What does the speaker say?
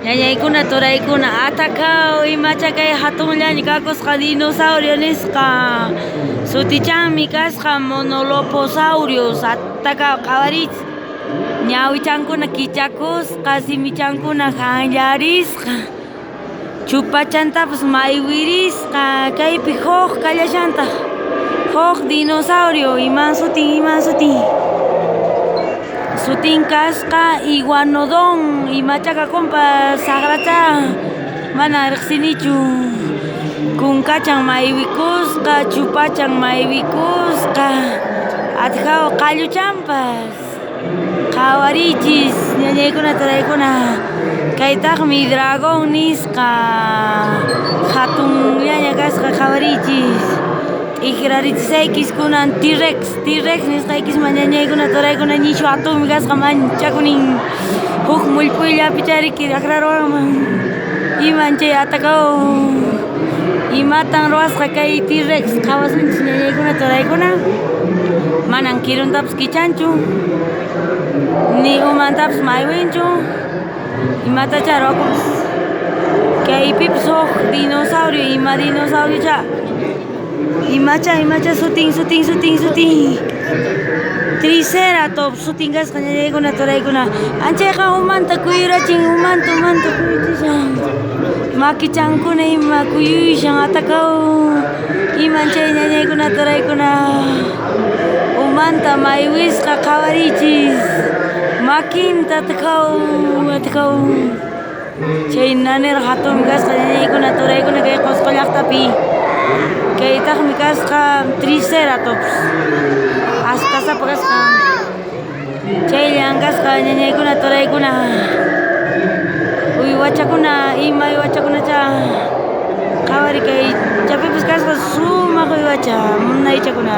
Ñañaykuna turaykuna atakaw imacha kay hatunllaña kakusqa dinosaurio nisqa sutichanmi kasqa Monolophosaurus atakaw qhawariychis ñawichankuna kichakusqa simichankuna hanllarisqa chupachantapas maywirisqa kaypi huk kallashantaq huk dinosaurio iman sutin iman sutin sutin kasqa iguanodon imacha kakunpas saqracha mana riqsinichu kunkachan maywikusqa chupachan maywikusqa atakaw qalluchanpas qhawariychis ñañaykuna turaykuna kaytaqmi dragón nisqa hatunllaña kasqa qhawariychis t'ikrarichisaykichis kunan T-Rex T-Rex nisqaykisman ñañaykuna turaykuna ñishu hatunmi kasqa manchakunin huk mullpuyllapicha riki akraruwanman iman chay atakaw imatan ruwasqa kay T-Rex qhawasunchis ñañaykuna turaykuna manan kiruntapas kichanchu ni umantapas maywinchu imatacha ruwakunpas kaypipas huk dinosaurio ima dinosauriocha imacha imacha sutin sutin sutin sutin Triceratops sutin kasqa ñañaykuna turaykuna anchayqa umanta kuyurachin umanta umanta kuyuchishan makichankuna ima kuyuyshan atakaw iman chay ñañaykuna turaykuna umanta maywisqa qhawariychis makinta atakaw atakaw chay naniraq hatunmi kasqa ñañaykuna turaykuna kay Qusqu llaqtapi kaytaqmi kasqa Triceratops astasapa kasqa chayllan kasqa ñañaykuna turaykuna uywachakuna ima uywachakunacha qhawari kay chapipas kasqa sumaq uywacha munaychakuna.